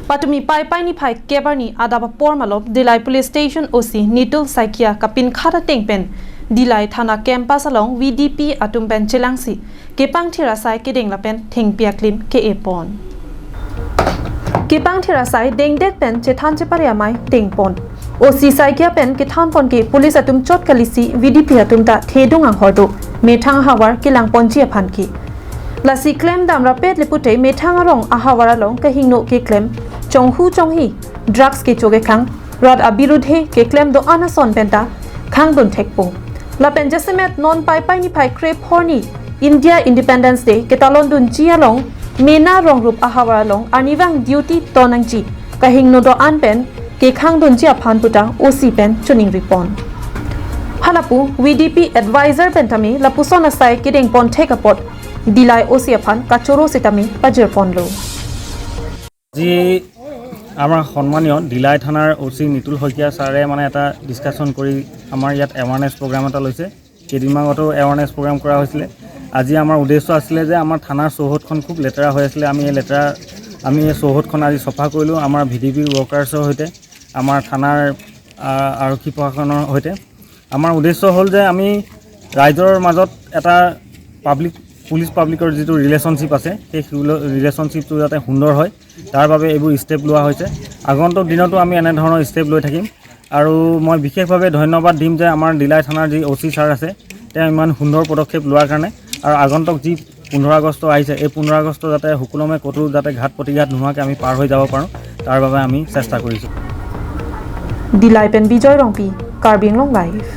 Patumi pai pai ni phai kebarni adaba pormalop Dilai Police Station OC Nitul Saikia kapin khata tengpen Dilai Thana campus along VDP atum pen chelangsi kepang thira sai kedeng lapen thengpia klim ke epon kepang thira sai dengdet pen chethan chepare amai tengpon OC Saikia pen ke thanpon ke police atum chot kalisi VDP atum ta thedung ang hordo methang hawar kilang ponchi aphan ki lasi claim damra pet lepute methang arong ahawara long kahingno ke claim chonghu chonghi drugs ke choge khang rod a birudhe ke claim do anason penta khang dun thekpo la pen jesimet non pai pai ni phai kre phorni India Independence Day ke talon dun chia long mena rong rup ahawara long aniwang duty tonangchi kahingno do an pen ke khang dun chia phan puta OC pen chuning ripon halapu VDP advisor pentami lapusona sai kedeng pon thekapot Dilai OC aphan kachoro sitami pajir ponlo. আজি আমাৰ সন্মানীয় delay থানাৰ অ' C Nitul Saikia ছাৰে মানে এটা discussion কৰি আমাৰ ইয়াত এৱাৰনেছ প্ৰগ্ৰাম এটা লৈছে। কেইদিনমান আগতেও এৱাৰনেছ প্ৰগ্ৰাম কৰা হৈছিলে। আজি আমাৰ উদ্দেশ্য আছিলে যে আমাৰ থানাৰ চৌহদখন খুব লেতেৰা হৈ আছিলে। আমি এই চৌহদখন আজি চফা কৰিলোঁ আমাৰ ভিডিপি ৱৰ্কাৰ্ছৰ সৈতে, আমাৰ থানাৰ আৰক্ষী প্ৰশাসনৰ সৈতে। আমাৰ উদ্দেশ্য হ'ল যে আমি ৰাইজৰ মাজত এটা পাব্লিক পুলিচ পাব্লিকৰ যিটো ৰিলেশ্যনশ্বিপ আছে, সেই ৰিলেশ্যনশ্বিপটো যাতে সুন্দৰ হয়, তাৰ বাবে এইবোৰ ষ্টেপ লোৱা হৈছে। আগন্তুক দিনতো আমি এনেধৰণৰ ষ্টেপ লৈ থাকিম। আৰু মই বিশেষভাৱে ধন্যবাদ দিম যে আমাৰ ডিলাই থানাৰ যি অ' চি ছাৰ আছে, তেওঁ ইমান সুন্দৰ পদক্ষেপ লোৱাৰ কাৰণে। আৰু আগন্তুক যি 15 আগষ্ট আহিছে, এই 15 আগষ্ট যাতে সুকলমে ক'তো যাতে ঘাত প্ৰতিঘাত নোহোৱাকৈ আমি পাৰ হৈ যাব পাৰোঁ, তাৰ বাবে আমি চেষ্টা কৰিছোঁ। Dilai pen Bijoy Rongpi, Karbi Anglong Live.